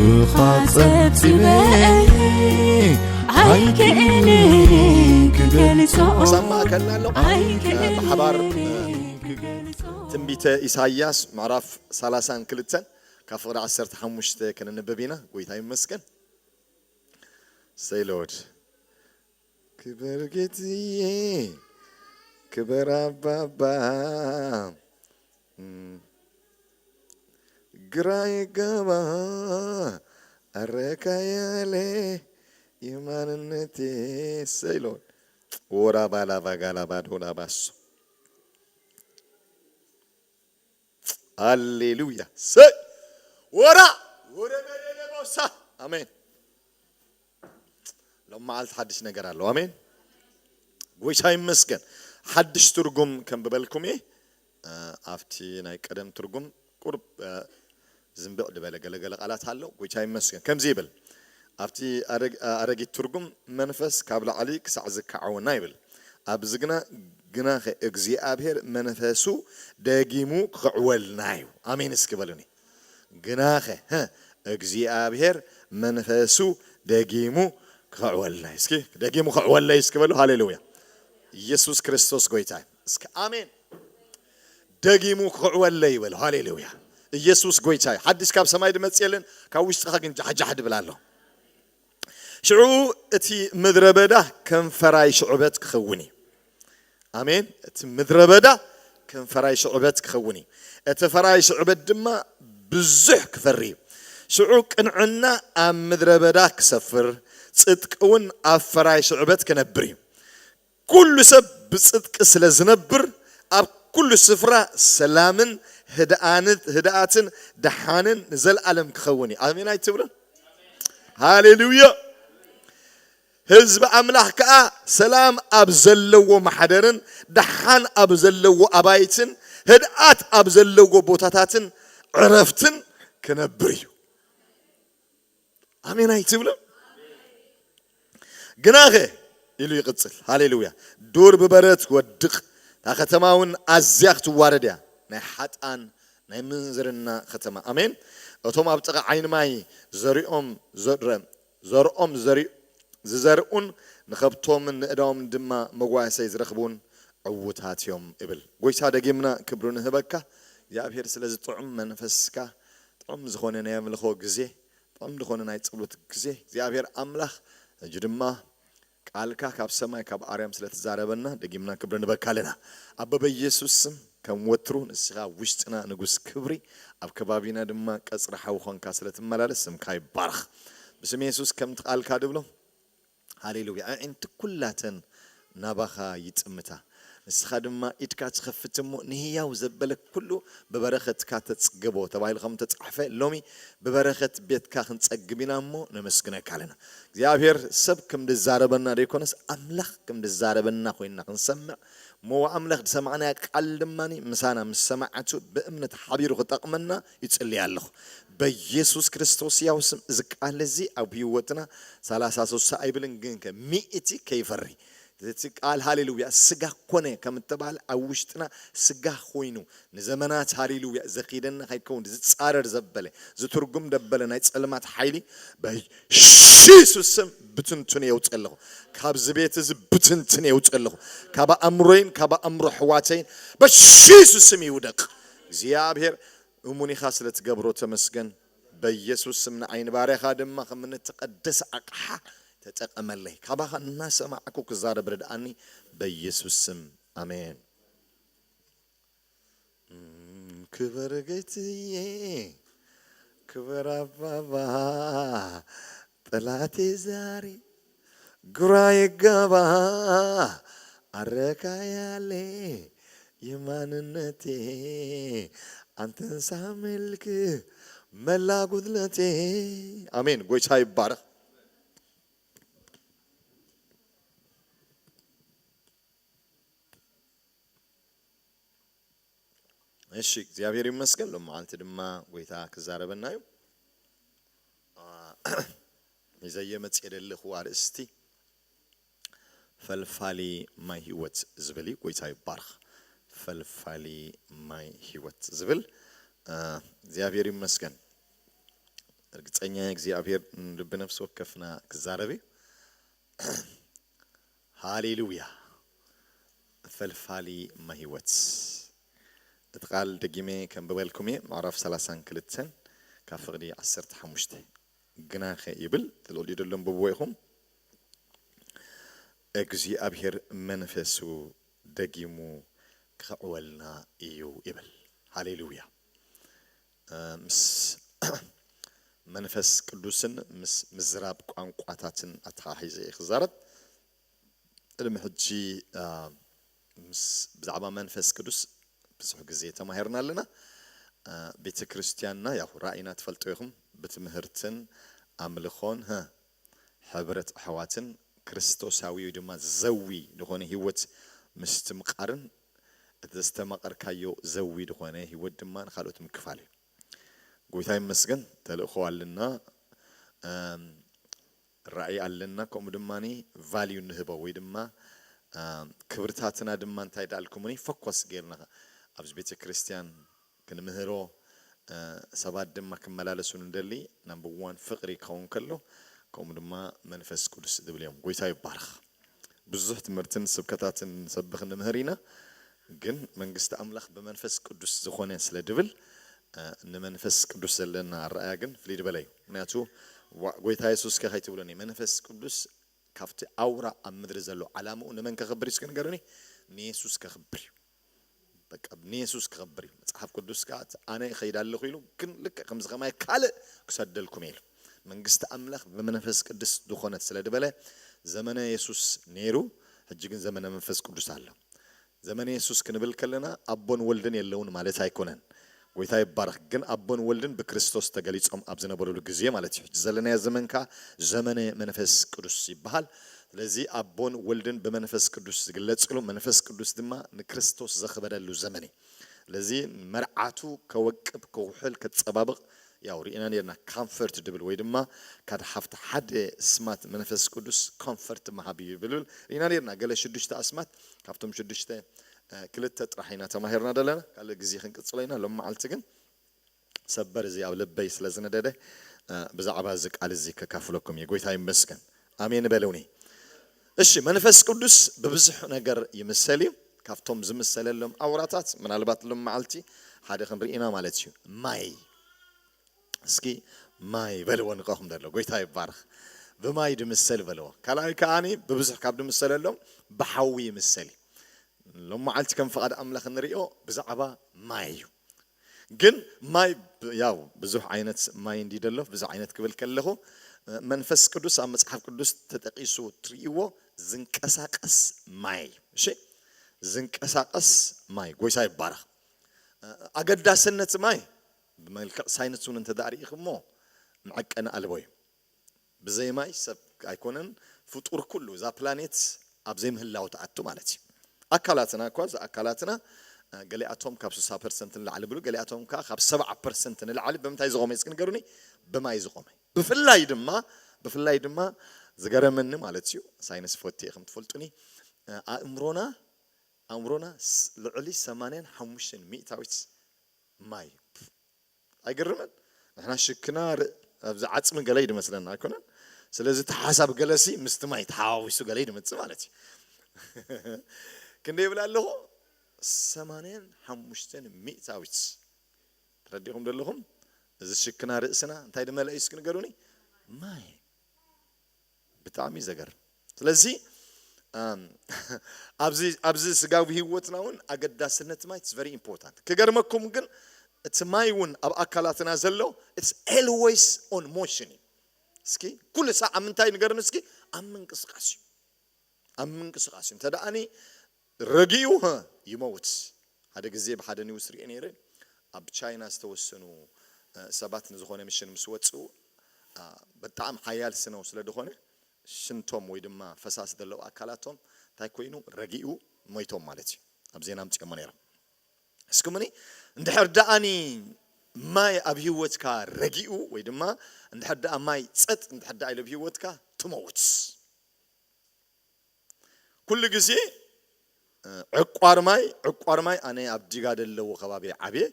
ብኻ ጸብጺበ ኣይክእልን ክገልጾ። ሳማ ከናሎ ኣይክእልን ብሓባር ክገልጾ። ትንቢተ ኢሳይያስ ምዕራፍ ሰላሳን ክልተን ካብ ፍቕዲ ዓሰርተ ሓሙሽተ ከነንብብ ኢና። ጎይታ ይመስገን። ሰይ ሎርድ። ክበር ጌትዬ፣ ክበር ኣባባ። እም፣ ግራ ይጋባ፣ ኣረካ ያለ የማንነቴ። ሰይ ሎርድ። ወራ ባላ ባጋላ ባዶላ ባሶ። ሃሌሉያ። ሰይ ወራ ወረ በደለ ቦሳ። ኣሜን። ሎም መዓልቲ ሓድሽ ነገር ኣለዎ። ኣሜን። ጎይታ ይመስገን። ሓድሽ ትርጉም ከንብበልኩም እየ። እ፣ ኣብቲ ናይ ቀደም ትርጉም ቁርብ፣ እ፣ ዝንብዕ ዝበለ ገለገለ ቃላት ኣሎ። ጎይታ ይመስገን። ከምዚ ይብል ኣብቲ ኣረግ-፣ ኣረጊት ትርጉም፣ መንፈስ ካብ ላዕሊ ክሳዕ ዝከዓወና ይብል። ኣብዚ ግና፣ ግናኸ እግዚኣብሔር መንፈሱ ደጊሙ ክኽዕወልና እዩ። ኣሜን እስኪ በሉኒ። ግናኸ፣ ሀ፣ እግዚኣብሔር መንፈሱ ደጊሙ ክኽዕወልና እዩ። እስኪ ደጊሙ ክኽዕወለይ እስኪ በሉ። ሃሌሉያ። ኢየሱስ ክርስቶስ ጎይታ እዩ። እስኪ ኣሜን። ደጊሙ ክኽዕወለይ ይበሉ። ሃሌሉያ። ኢየሱስ ጎይታ እዩ። ሓድሽ ካብ ሰማይ ድመጽእ የለን፣ ካብ ውሽጥኻ ግን ጃሕጃሕ ድብል ኣሎ። ሽዑ እቲ ምድረ በዳ ከም ፈራይ ሽዕበት ክኸውን እዩ። ኣሜን። እቲ ምድረ በዳ ከም ፈራይ ሽዕበት ክኸውን እዩ። እቲ ፈራይ ሽዕበት ድማ ብዙሕ ክፈሪ እዩ። ሽዑ ቅንዕና ኣብ ምድረ በዳ ክሰፍር፣ ጽድቂ እውን ኣብ ፈራይ ሽዕበት ክነብር እዩ። ኩሉ ሰብ ብጽድቂ ስለ ዝነብር፣ ኣብ ኩሉ ስፍራ ሰላምን ህድኣንን፣ ህድኣትን ደሓንን ንዘለኣለም ክኸውን እዩ። ኣሜን ኣይትብሉን? ሃሌሉያ። ህዝቢ ኣምላኽ ከኣ ሰላም ኣብ ዘለዎ ማሕደርን ደሓን ኣብ ዘለዎ ኣባይትን ህድኣት ኣብ ዘለዎ ቦታታትን ዕረፍትን ክነብር እዩ። ኣሜን ኣይትብሉን? ግናኸ ኢሉ ይቕጽል። ሃሌሉያ። ዱር ብበረድ ክወድቕ፣ እታ ከተማ እውን ኣዝያ ክትዋረድ እያ። ናይ ሓጥኣን ናይ ምንዝርና ከተማ። ኣሜን። እቶም ኣብ ጥቓ ዓይኒ ማይ ዘሪኦም ዘረ-፣ ዘርኦም ዘሪ-፣ ዝዘርኡን ንኸብቶምን ንእዳዎም ድማ መጓሰይ ዝረኽቡን ዕዉታት እዮም እብል። ጎይታ ደጊምና ክብሪ ንህበካ። እግዚኣብሔር ስለዚ ጥዑም መንፈስካ፣ ጥዑም ዝኾነ ናይ ኣምልኾ ግዜ፣ ጥዑም ዝኾነ ናይ ጸሎት ግዜ እግዚኣብሔር ኣምላኽ ሕጂ ድማ ቃልካ ካብ ሰማይ ካብ ኣርያም ስለ ትዛረበና ደጊምና ክብሪ ንበካ ኣለና። ኣቦ በኢየሱስ ስም ከም ወትሩ ንስኻ ኣብ ውሽጥና ንጉስ ክብሪ፣ ኣብ ከባቢና ድማ ቀጽሪ ሓዊ ኾንካ ስለ ትመላለስ ስምካ ይባረኽ። ብስም የሱስ ከምቲ ቃልካ ድብሎ፣ ሃሌሉያ፣ ኣዒንቲ ኩላተን ናባኻ ይጥምታ። ንስኻ ድማ ኢድካ ትኸፍት እሞ ንህያው ዘበለ ኩሉ ብበረኸትካ ተጽግቦ ተባሂሉ ከም ተጻሕፈ፣ ሎሚ ብበረኸት ቤትካ ክንጸግብ ኢና እሞ ነመስግነካ ኣለና። እግዚኣብሔር ሰብ ከም ዝዛረበና ዘይኮነስ ኣምላኽ ከም ዝዛረበና ኮይንና ክንሰምዕ እሞ ኣምላኽ ዝሰማዕናያ ቃል ድማ ምሳና ምስ ሰማዕቱ ብእምነት ሓቢሩ ክጠቕመና ይጽልይ ኣለኹ። በኢየሱስ ክርስቶስ ያው ስም እዚ ቃል እዚ ኣብ ህይወትና ሰላሳ ስሳ ኣይብልን ግን ከ ሚእቲ ከይፈሪ እቲ ቃል ሃሌሉያ ስጋ ኮነ ከም እተባህለ ኣብ ውሽጥና ስጋ ኮይኑ ንዘመናት ሃሌሉያ ዘኺደና ከይከውን ዝጻረር ዘበለ ዝትርጉም ደበለ ናይ ጸልማት ሓይሊ በኢየሱስ ስም ብትንትን የውጽእ ኣለኹ። ካብዚ ቤት እዚ ብትንትን የውጽእ ኣለኹ። ካብ ኣእምሮይን ካብ ኣእምሮ ኣሕዋተይን በኢየሱስ ስም ይውደቕ። እግዚኣብሔር እሙን ኢኻ ስለ ትገብሮ ተመስገን። በኢየሱስ ስም ንዓይ ንባርያኻ ድማ ከም እተቐደሰ ኣቕሓ ተጠቐመለይ። ካባኻ እናሰማዕኩ ክዛረብ ርድኣኒ በኢየሱስ ስም ኣሜን። እም፣ ክበር ጌትዬ፣ ክበር ኣባባ፣ ጠላቴ ዛሬ ግራ ይጋባ፣ ኣረካ ያለ የማንነቴ፣ አንተን ሳመልክ መላ ጉድለቴ። ኣሜን። ጎይታ ይባረኽ። እሺ፣ እግዚኣብሔር ይመስገን። ሎም መዓልቲ ድማ ጎይታ ክዛረበና እዩ። አ፣ ሒዘየ መጽየ ዘለኹ ኣርእስቲ ፈልፋሊ ማይ ህይወት ዝብል እዩ። ጎይታ ይባርኽ። ፈልፋሊ ማይ ህይወት ዝብል፣ አ፣ እግዚኣብሔር ይመስገን። እርግጸኛ እየ እግዚኣብሔር ንልቢ ነፍሲ ወከፍና ክዛረብ እዩ። ሃሌሉያ። ፈልፋሊ ማይ ህይወት። እቲ ቃል ደጊመ ከንብበልኩም እየ። ምዕራፍ ሰላሳን ክልተን ካብ ፍቕዲ ዓሰርተ ሓሙሽተ። ግናኸ ይብል፣ እቲ ልዕሊኡ ዘሎ ኣንብብዎ ኢኹም። እግዚኣብሔር መንፈሱ ደጊሙ ከዕወልና እዩ ይብል። ሃሌሉያ። ምስ መንፈስ ቅዱስን ምስ ምዝራብ ቋንቋታትን ኣተሓሒዘ እየ ክዛረብ። ቅድሚ ሕጂ ምስ ብዛዕባ መንፈስ ቅዱስ ብዙሕ ግዜ ተማሂርና ኣለና። ቤተ ክርስቲያንና ያው ራእይና ትፈልጦ ኢኹም። ብትምህርትን ኣምልኾን ሀ ሕብረት ኣሕዋትን ክርስቶሳዊ ወይ ድማ ዘዊ ዝኾነ ህይወት ምስትምቓርን እቲ ዘስተማቐርካዮ ዘዊ ዝኾነ ህይወት ድማ ንኻልኦት ምክፋል እዩ። ጎይታ ይመስገን፣ ተልእኾ ኣለና፣ ራእይ ኣለና፣ ከምኡ ድማ ቫልዩ ንህቦ ወይ ድማ ክብርታትና ድማ እንታይ ዳልኩምኒ ፎኮስ ጌርና ኣብዚ ቤተ ክርስቲያን ክንምህሮ ሰባት ድማ ክመላለሱ ንደሊ። ናምበር ዋን ፍቕሪ ክኸውን ከሎ ከምኡ ድማ መንፈስ ቅዱስ ዝብል እዮም። ጎይታ ይባርኽ። ብዙሕ ትምህርትን ስብከታትን ንሰብኽ ንምህር ኢና፣ ግን መንግስቲ ኣምላኽ ብመንፈስ ቅዱስ ዝኾነ ስለ ድብል ንመንፈስ ቅዱስ ዘለና ኣረኣያ ግን ፍልይ ዝበለ እዩ። ምክንያቱ ጎይታ የሱስ ከ ከይትብሉኒ መንፈስ ቅዱስ ካብቲ ኣውራ ኣብ ምድሪ ዘሎ ዓላምኡ ንመን ከኽብር እዩ እስኪ ንገሩኒ? ንየሱስ ከኽብር እዩ። በቃ ንየሱስ ክኸብር እዩ። መጽሓፍ ቅዱስ ከኣ ኣነ ይኸይድ ኣለኹ ኢሉ፣ ግን ልክዕ ከምዚ ከማይ ካልእ ክሰደልኩም ኢሉ። መንግስቲ ኣምላኽ ብመንፈስ ቅዱስ ዝኾነት ስለ ዝበለ ዘመነ የሱስ ነይሩ፣ ሕጂ ግን ዘመነ መንፈስ ቅዱስ ኣሎ። ዘመነ የሱስ ክንብል ከለና ኣቦን ወልድን የለውን ማለት ኣይኮነን። ጎይታ ይባረኽ። ግን ኣቦን ወልድን ብክርስቶስ ተገሊጾም ኣብ ዝነበሩሉ ግዜ ማለት እዩ። ሕጂ ዘለናዮ ዘመን ከኣ ዘመነ መንፈስ ቅዱስ ይበሃል። ስለዚ ኣቦን ወልድን ብመንፈስ ቅዱስ ዝግለጽሉ፣ መንፈስ ቅዱስ ድማ ንክርስቶስ ዘኽበረሉ ዘመን እዩ። ስለዚ መርዓቱ ከወቅብ፣ ከውሕል፣ ከጸባብቕ ያው ርኢና ነርና። ካምፈርት ድብል ወይ ድማ ካድ ሓፍቲ ሓደ ስማት መንፈስ ቅዱስ ኮምፈርት መሃብ እዩ ብብል ርኢና ነርና። ገለ ሽዱሽተ ኣስማት ካብቶም ሽዱሽተ ክልተ ጥራሕ ኢና ተማሂርና ዘለና። ካልእ ግዜ ክንቅጽሎ ኢና። ሎም መዓልቲ ግን ሰበር እዚ ኣብ ልበይ ስለ ዝነደደ ብዛዕባ እዚ ቃል እዚ ከካፍለኩም እየ። ጎይታ ይመስገን። ኣሜን በሉኒ። እሺ፣ መንፈስ ቅዱስ ብብዙሕ ነገር ይምሰል እዩ። ካብቶም ዝምሰለሎም ኣውራታት ምናልባት ሎም መዓልቲ ሓደ ክንርኢ ኢና ማለት እዩ። ማይ። እስኪ ማይ በልዎ ንቀኹም ዘሎ። ጎይታ ይባረኽ። ብማይ ድምሰል በልዎ። ካልኣይ ከኣኒ ብብዙሕ ካብ ድምሰለሎም ብሓዊ ይምሰል እዩ። ሎም መዓልቲ ከም ፍቓድ ኣምላኽ እንሪኦ ብዛዕባ ማይ እዩ። ግን ማይ ብ- ያው ብዙሕ ዓይነት ማይ እንዲ ደሎ ብዙሕ ዓይነት ክብል ከለኹ መንፈስ ቅዱስ ኣብ መጽሓፍ ቅዱስ ተጠቂሱ ትርእይዎ ዝንቀሳቀስ ማይ እዩ። እሺ፣ ዝንቀሳቀስ ማይ። ጎይታ ይባረኽ። ኣገዳስነት ማይ ብመልክዕ ሳይንስ እውን እንተ ርኢኹሞ መዐቀኒ ኣልቦ እዩ። ብዘይ ማይ ሰብ ኣይኮነን ፍጡር ኩሉ እዛ ፕላኔት ኣብ ዘይምህላው ትኣቱ ማለት እዩ። ኣካላትና እኳ እዚ ኣካላትና ገሊኣቶም ካብ ስሳ ፐርሰንት ንላዕሊ ብሉ፣ ገሊኣቶም ከዓ ካብ ሰብዓ ፐርሰንት ንላዕሊ ብምንታይ ዝቆመ እስኪ ንገሩኒ? ብማይ ዝቆመ። ብፍላይ ድማ ብፍላይ ድማ ዝገረመኒ ማለት እዩ፣ ሳይንስ ፈትየ ከም ትፈልጡኒ ኣእምሮና ኣእምሮና ልዕሊ ሰማንያን ሓሙሽተን ሚእታዊት ማይ። ኣይገርምን? ንሕና ሽክና ኣብዚ ዓፅሚ ገለ ድመስለና ኣይኮነን? ስለዚ እቲ ሓሳብ ገለሲ ምስቲ ማይ ተሓዋዊሱ ገለ ድመፅእ ማለት እዩ። ክንደይ ይብል ኣለኹ? ሰማንያን ሓሙሽተን ሚእታዊት። ተረዲኹም ዘለኹም? እዚ ሽክና ርእስና እንታይ ድመለእ እዩ እስኪ ንገሩኒ? ማይ። ብጣዕሚ ዘገርም። ስለዚ ኣብዚ ስጋዊ ህይወትና እውን ኣገዳስነት ማይ very important። ክገርመኩም ግን እቲ ማይ እውን ኣብ ኣካላትና ዘሎ it's always on motion እዩ። እስኪ ኩሉ ሳዕ ኣብ ምንታይ ንገርኒ እስኪ? ኣብ ምንቅስቃስ እዩ። ኣብ ምንቅስቃስ እዩ። እንተ ደኣኒ ረጊኡ ይመውት። ሓደ ግዜ ብሓደ ኒውስ ሪኤ ነይረ። ኣብ ቻይና ዝተወሰኑ ሰባት ንዝኾነ ምሽን ምስ ወፅኡ ብጣዕሚ ሓያል ስነው ስለ ዝኾነ ሽንቶም ወይ ድማ ፈሳሲ ዘለዎ ኣካላቶም እንታይ ኮይኑ ረጊኡ ሞይቶም ማለት እዩ። ኣብ ዜና ኣምፂኦሞ ነይሮም። እስኩምኒ እንድሕር ደኣኒ ማይ ኣብ ህይወትካ ረጊኡ ወይ ድማ እንድሕር ደኣ ማይ ፀጥ እንድሕር ደኣ ኢሉ ኣብ ህይወትካ ትመውት። ኩሉ ግዜ ዕቋር ማይ ዕቋር ማይ ኣነ ኣብ ዲጋ ደለዎ ከባቢ ዓብየ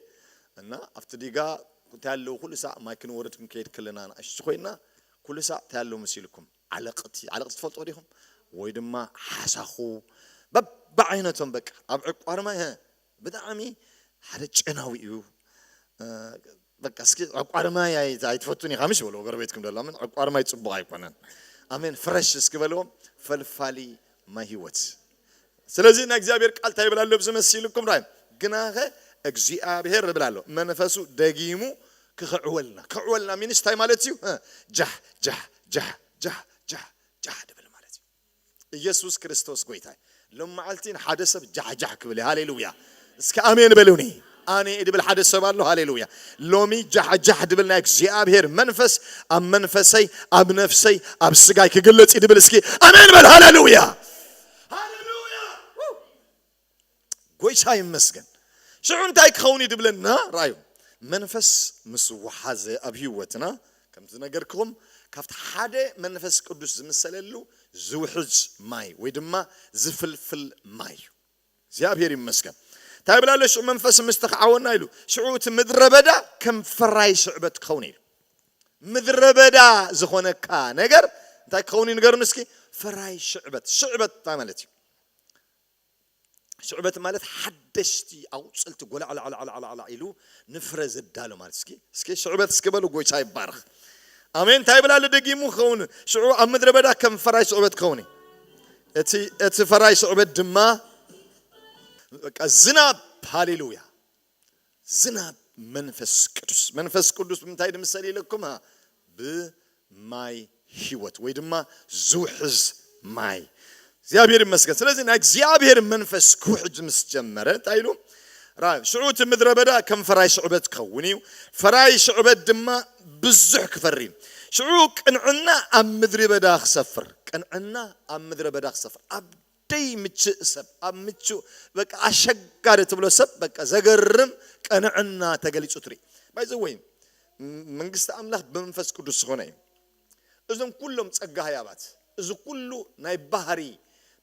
እና ኣብቲ ዲጋ እንታይ ኣለዉ? ኩሉ ሳዕ ማይ ክንወርድ ክንከይድ ከለና ንኣሽቱ ኮይና፣ ኩሉ ሳዕ እንታይ ኣለዉ መሲልኩም? ዓለቕቲ፣ ዓለቕቲ ትፈልጡ ዲኹም? ወይ ድማ ሓሳኹ፣ በብዓይነቶም በቃ። ኣብ ዕቋር ማይ፣ ሀ፣ ብጣዕሚ ሓደ ጨናዊ እዩ። እ፣ በቃ እስኪ ዕቋር ማይ ኣይ-፣ ኣይትፈቱን ኢኻ ምሽ በሉ፣ ጎረቤትኩም ዘሎ። ምን ዕቋር ማይ ጽቡቕ ኣይኮነን። ኣሜን። ፍረሽ እስኪ በልዎም፣ ፈልፋሊ ማይ ህይወት። ስለዚ ናይ እግዚኣብሔር ቃል እንታይ ይብል ኣሎ? ኣብዚ መሲልኩም ራእይ ግናኸ እግዚኣብሔር ይብል ኣሎ፣ መንፈሱ ደጊሙ ክኽዕወልና። ክዕወልና ሚንስ እንታይ ማለት እዩ? እ፣ ጃህ፣ ጃህ፣ ጃህ፣ ጃህ፣ ጃህ፣ ጃህ ድብል ማለት እዩ። ኢየሱስ ክርስቶስ ጎይታ እዩ። ሎም መዓልቲ ንሓደ ሰብ ጃሕ ጃሕ ክብል እዩ። ሃሌሉያ። እስኪ ኣሜን በሉኒ። ኣነ ድብል ሓደ ሰብ ኣሎ። ሃሌሉያ። ሎሚ ጃሕ ጃሕ ድብል ናይ እግዚኣብሔር መንፈስ ኣብ መንፈሰይ፣ ኣብ ነፍሰይ፣ ኣብ ስጋይ ክግለጽ እዩ ድብል። እስኪ ኣሜን በል። ሃሌሉያ። ሃሌሉያ። ጎይታ ይመስገን። ሽዑ እንታይ ክኸውን እዩ ድብለና? ራእዩ መንፈስ ምስ ወሓዘ ኣብ ህይወትና፣ ከምቲ ዝነገርክኹም፣ ካብቲ ሓደ መንፈስ ቅዱስ ዝምሰለሉ ዝውሕዝ ማይ ወይ ድማ ዝፍልፍል ማይ እዩ። እግዚኣብሔር ይመስገን። እንታይ ይብል ኣሎ? ሽዑ መንፈስ ምስ ተኸዓወና ኢሉ፣ ሽዑ እቲ ምድረ በዳ ከም ፈራይ ሽዕበት ክኸውን ኢሉ። ምድረ በዳ ዝኾነካ ነገር እንታይ ክኸውን እዩ? ንገሩን እስኪ። ፈራይ ሽዕበት። ሽዕበት እንታይ ማለት እዩ? ሽዕበት ማለት ሓደሽቲ ኣውፅልቲ ጎላዕላዕላዕላዕላዕ ኢሉ ንፍረ ዘዳሎ ማለት። እስኪ፣ እስኪ ሽዕበት እስኪ በሉ። ጎይታ ይባረኽ። ኣሜን። እንታይ ይብል ኣሎ ደጊሙ? ክኸውን ሽዑ ኣብ ምድረ በዳ ከም ፈራይ ሽዕበት ክኸውን እዩ። እቲ፣ እቲ ፈራይ ሽዕበት ድማ በቃ ዝናብ፣ ሃሌሉያ፣ ዝናብ መንፈስ ቅዱስ። መንፈስ ቅዱስ ብምንታይ ድምሰል ኢለኩም? ሃ? ብማይ ህይወት ወይ ድማ ዝውሕዝ ማይ። እግዚኣብሔር ይመስገን። ስለዚ ናይ እግዚኣብሔር መንፈስ ክውሕጅ ምስ ጀመረ እንታይ ኢሉ? ራ-፣ ሽዑ እቲ ምድረ በዳ ከም ፈራይ ሽዕበት ክኸውን እዩ። ፈራይ ሽዕበት ድማ ብዙሕ ክፈሪ። ሽዑ ቅንዕና ኣብ ምድሪ በዳ ክሰፍር። ቅንዕና ኣብ ምድረ በዳ ክሰፍር። ኣብ ደይ ምችእ ሰብ፣ ኣብ ምችእ በቃ ኣሸጋሪ ትብሎ ሰብ በቃ ዘገርም ቅንዕና ተገሊጹ ትርኢ። ባይ ዘ ወይ መንግስቲ ኣምላኽ ብመንፈስ ቅዱስ ዝኾነ እዩ። እዞም ኩሎም ጸጋ ህያባት፣ እዚ ኩሉ ናይ ባህሪ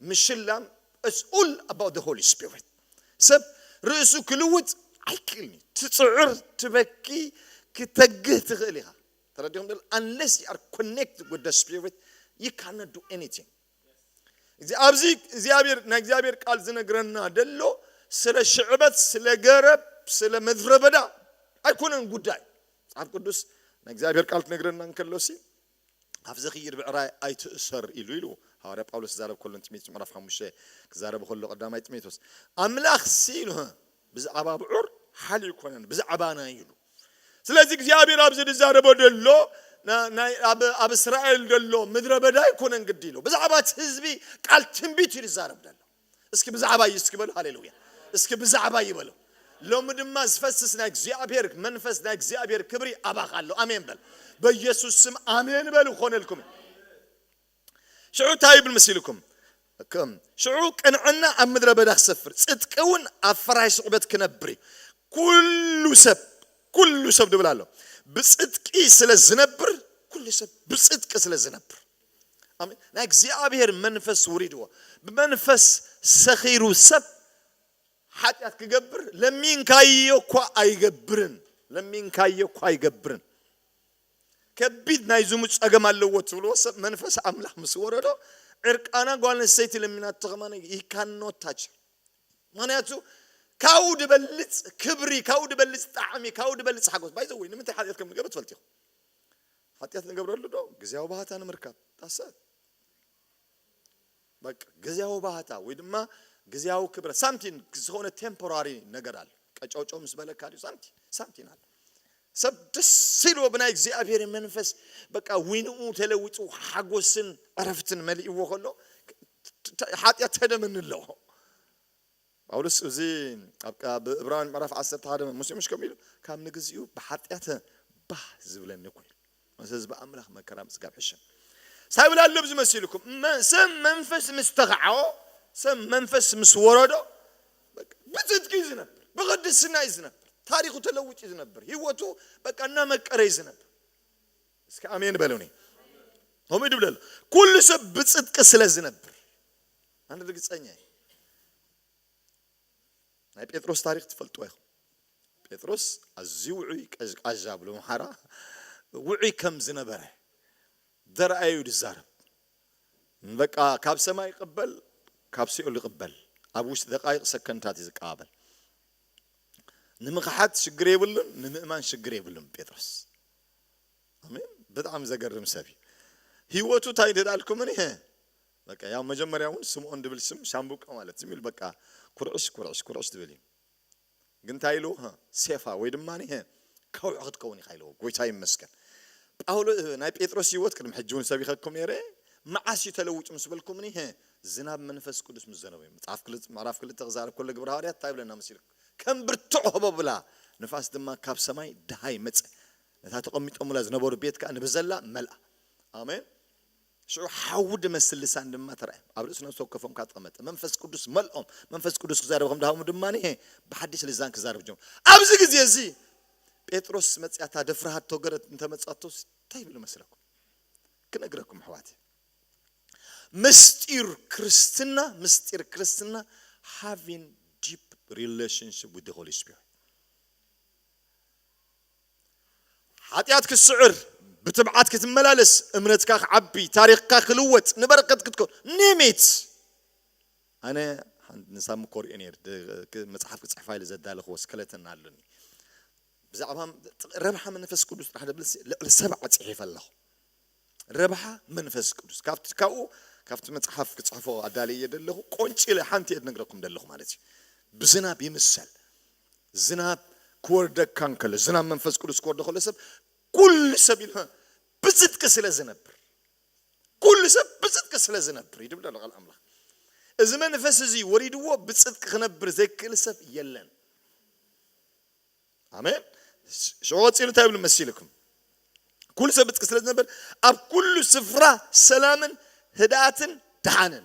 ምሽላም፣ it's all about the Holy Spirit። ሰብ ርእሱ ክልውጥ ኣይክእልን እዩ። ትጽዕር፣ ትበኪ፣ ክተግህ ትኽእል ኢኻ። ተረዲኹም ዶ? Unless you are connected with the Spirit, you cannot do anything። እዚ፣ ኣብዚ እግዚኣብሔር፣ ናይ እግዚኣብሔር ቃል ዝነግረና ደሎ ስለ ሽዕበት፣ ስለ ገረብ፣ ስለ ምድረ በዳ ኣይኮነን ጉዳይ። መጽሓፍ ቅዱስ ናይ እግዚኣብሔር ቃል ክነግረና እንከሎ ሲ፣ "ኣብ ዝኽይድ ብዕራይ ኣይትእሰር" ኢሉ፣ ኢሉ ሃዋርያ ጳውሎስ ክዛረብ ከሎ ንጢሞቴዎስ ምዕራፍ ሓሙሽተ ክዛረብ ከሎ ቀዳማይ ጢሞቴዎስ፣ ኣምላኽ ሲ ኢሉ፣ "ህ፣ ብዛዕባ ብዑር ሓልዩ ኣይኮነን፣ ብዛዕባና" ኢሉ። ስለዚ እግዚኣብሔር ኣብዚ ዝዛረቦ ደሎ፣ ና-፣ ናይ፣ ኣብ፣ ኣብ እስራኤል ደሎ ምድረ በዳ ኣይኮነን ግዲ ኢሉ። ብዛዕባ እቲ ህዝቢ ቃል ትንቢት እዩ ዝዛረብ ደሎ። እስኪ ብዛዕባ እዩ እስኪ በሉ፣ ሃሌሉያ። እስኪ ብዛዕባ እዩ በሉ። ሎሚ ድማ ዝፈስስ ናይ እግዚኣብሔር መንፈስ፣ ናይ እግዚኣብሔር ክብሪ ኣባኻ ኣሎ። ኣሜን በል። በኢየሱስ ስም ኣሜን በሉ። ክኾነልኩም እዩ። ሽዑ እንታይ ይብል መሲልኩም? ከም ሽዑ ቅንዕና ኣብ ምድረ በዳ ክሰፍር፣ ጽድቂ እውን ኣብ ፈራይ ሽዕበት ክነብር እዩ። ኩሉ ሰብ፣ ኩሉ ሰብ ድብል ኣሎ። ብጽድቂ ስለ ዝነብር፣ ኩሉ ሰብ ብጽድቂ ስለ ዝነብር። ኣሜን። ናይ እግዚኣብሔር መንፈስ ውሪድዎ። ብመንፈስ ሰኺሩ ሰብ ሓጢኣት ክገብር ለሚንካዮ እኳ ኣይገብርን። ለሚንካዮ እኳ ኣይገብርን። ከቢድ ናይ ዝሙት ጸገም ኣለዎ ትብልዎ ሰብ መንፈስ ኣምላኽ ምስ ወረዶ፣ ዕርቃና ጓል ኣንስተይቲ ለሚናቶ ከማን he cannot touch። ምኽንያቱ ካብኡ ድበልጽ ክብሪ፣ ካብኡ ድበልጽ ጣዕሚ፣ ካብኡ ድበልጽ ሓጎስ። ባይ ዘ ወይ ንምንታይ ሓጢኣት ከም ንገብር ትፈልጡ ኢኹም። ሓጢኣት ንገብረሉ ዶ? ግዜያዊ ባህታ ንምርካብ። ዳሰ በቃ ግዜያዊ ባህታ ወይ ድማ ግዜያዊ ክብረት፣ ሳምቲን ዝኾነ ቴምፖራሪ ነገር ኣሎ። ቀጨውጨው ምስ በለካ ድዩ ሳምቲን፣ ሳምቲን ኣሎ። ሰብ ደስ ኢልዎ ብናይ እግዚኣብሔር መንፈስ በቃ ዊንኡ ተለዊጡ ሓጎስን ዕረፍትን መሊእዎ ከሎ፣ ሓጢኣት ተደመኒ ኣለዎ። ጳውሎስ እዚ ኣብ ቃ-፣ ኣብ ዕብራውያን ምዕራፍ ዓሰርተ ሓደ ሙሴ ምሽ ከምኡ ኢሉ፣ "ካብ ንግዚኡ ብሓጢኣተ ባህ ዝብለኒ እኮ" ኢሉ። ምስ ህዝቢ ኣምላኽ መከራ ምጽጋብ ሕሸ። እንታይ ይብል ኣሎ ኣብዚ መሲልኩም? መ-፣ ሰብ መንፈስ ምስ ተኸዓዎ፣ ሰብ መንፈስ ምስ ወረዶ፣ በቃ ብጽድቂ እዩ ዝነብር፣ ብቕድስና እዩ ዝነብር፣ ታሪኹ ተለዊጡ እዩ ዝነብር፣ ህይወቱ በቃ እናመቀረ እዩ ዝነብር። እስኪ ኣሜን በሉኒ። ከምኡ እዩ ድብል ኣሎ። ኩሉ ሰብ ብጽድቂ ስለ ዝነብር። ኣነ ርግጸኛ እየ። ናይ ጴጥሮስ ታሪኽ ትፈልጥዎ ኢኹም። ጴጥሮስ ኣዝዩ ውዑይ ቀዝቃዛ ብሎ ምሓራ ውዑይ ከም ዝነበረ ደርኣዩ ዝዛረብ። በቃ ካብ ሰማይ ይቕበል፣ ካብ ሲኦል ይቕበል፣ ኣብ ውሽጢ ደቃይቕ ሰከንታት እዩ ዝቀባበል። ንምኽሓት ሽግር የብሉን፣ ንምእማን ሽግር የብሉን ጴጥሮስ። ኣሜን። ብጣዕሚ ዘገርም ሰብ እዩ። ህይወቱ እንታይ ደዳልኩምን ይሄ በቃ ያው መጀመሪያ እውን ስምዖን ድብል ስም ሻምቡቆ ማለት ዝም ኢሉ በቃ ኩርዕሽ ኩርዕሽ ኩርዕሽ ድብል እዩ። ግን እንታይ ኢሉ ሴፋ ወይ ድማ ከውሒ ክትከውን ኢኻ ኢልዎ። ጎይታ ይመስገን። ጳውሎ ናይ ጴጥሮስ ህይወት ቅድሚ ሕጂ እውን ሰቢኸኩም ነይረ። መዓስ እዩ ተለዊጡ ምስ በልኩምኒ ዝናብ መንፈስ ቅዱስ ምስ ዘነበ እዩ። መጽሓፍ ምዕራፍ ክልተ ክዛረብ ከሎ ግብረ ሃዋርያት እንታይ ይብለና መሲልኩም? ከም ብርቱዕ ህቦብላ ንፋስ ድማ ካብ ሰማይ ደሃይ መጸ፣ ነታ ተቐሚጦምላ ዝነበሩ ቤት ከኣ ንብዘላ መልኣ። ኣሜን። ሽዑ ሓዊ ድመስል ልሳን ድማ ተራእዮም ኣብ ርእሲ ነፍሲ ወከፎም ካብ ተቐመጠ መንፈስ ቅዱስ መልኦም። መንፈስ ቅዱስ ክዛረብ ከም ድሃቦም ድማ ብሓድሽ ልዛን ክዛረብ ጀመሩ። ኣብዚ ግዜ እዚ ጴጥሮስ መጽያታ ደፍርሃቶ ገረት እንተመጻቶ እንታይ ይብል መስለኩም? ክነግረኩም ኣሕዋት፣ ምስጢር ክርስትና ምስጢር ክርስትና having deep relationship with the Holy Spirit። ሓጢኣት ክትስዕር፣ ብትብዓት ክትመላለስ፣ እምነትካ ክዓቢ፣ ታሪኽካ ክልወጥ፣ ንበረከት ክትከውን ኔሜት። ኣነ ንሳሚ ኮሪኦ ነር መፅሓፍ ክፅሕፋ ኢለ ዘዳለኽዎ ስከለተን ኣለኒ። ብዛዕባ ረብሓ መንፈስ ቅዱስ ጥራሕ ደብል ልዕሊ ሰብዓ ፅሒፈ ኣለኹ። ረብሓ መንፈስ ቅዱስ ካብቲ ካብኡ ካብቲ መፅሓፍ ክፅሕፎ ኣዳለየ ዘለኹ ቆንጪለ ሓንቲ እየ ዝነግረኩም ዘለኹ ማለት እዩ። ብዝናብ ይምሰል። ዝናብ ክወርደካ እንከሎ ዝናብ መንፈስ ቅዱስ ክወርዶ ከሎ ሰብ ኩሉ ሰብ ኢሉ ብፅድቂ ስለ ዝነብር ኩሉ ሰብ ብፅድቂ ስለ ዝነብር ይድብል ኣሎ ቃል ኣምላኽ። እዚ መንፈስ እዚ ወሪድዎ ብፅድቂ ክነብር ዘይክእል ሰብ የለን። ኣሜን። ሽዑ ቀፂሉ እንታይ ይብል መሲልኩም? ኩሉ ሰብ ብፅድቂ ስለ ዝነብር ኣብ ኩሉ ስፍራ ሰላምን ህድኣትን ደሓንን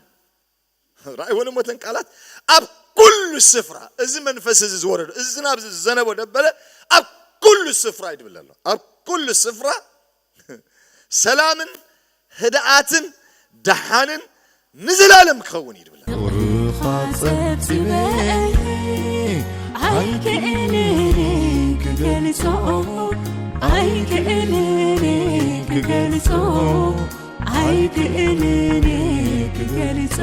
ራእይ ወለ ሞተን ቃላት ኣብ ኩሉ ስፍራ እዚ መንፈስ እዚ ዝወረዶ እዚ ዝናብ እዚ ዝዘነበ ደበለ ኣብ ኩሉ ስፍራ ይድብል ኣሎ። ኣብ ኩሉ ስፍራ ሰላምን ህድኣትን ደሓንን ንዘላለም ክኸውን እዩ ድብል። ቁርኻ ጸብጺበ ኣይክእልን ክገልጾ ኣይክእልን ክገልጾ ኣይክእልን ክገልጾ